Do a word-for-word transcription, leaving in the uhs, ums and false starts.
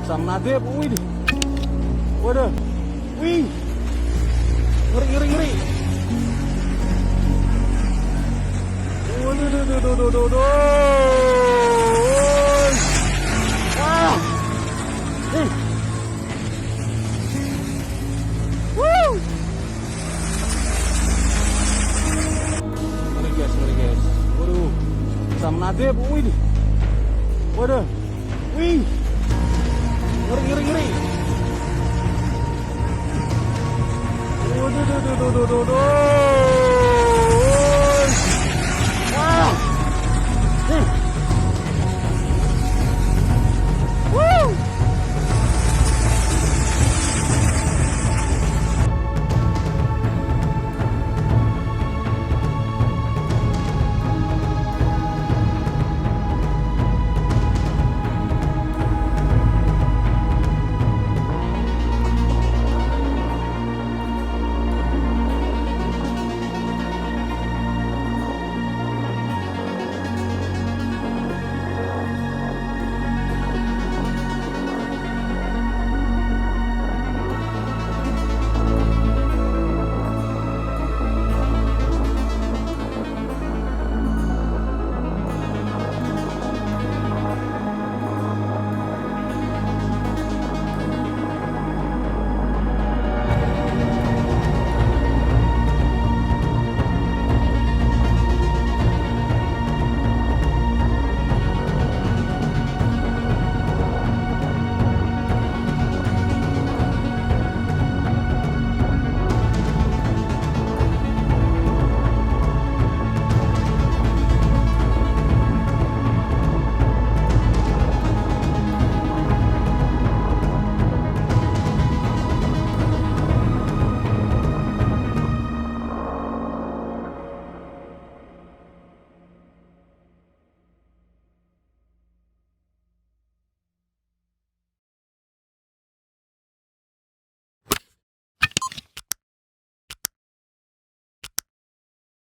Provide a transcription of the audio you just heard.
Sam nadeb, ui. Waduh. Ui. Ngeri, ngeri, ngeri. Waduh, duh, duh, duh, duh, duh, duh. Ui. Ah. Eh. Woo. Ngeri, guys, ngeri, guys. Waduh. Sam nadeb, ui. Waduh.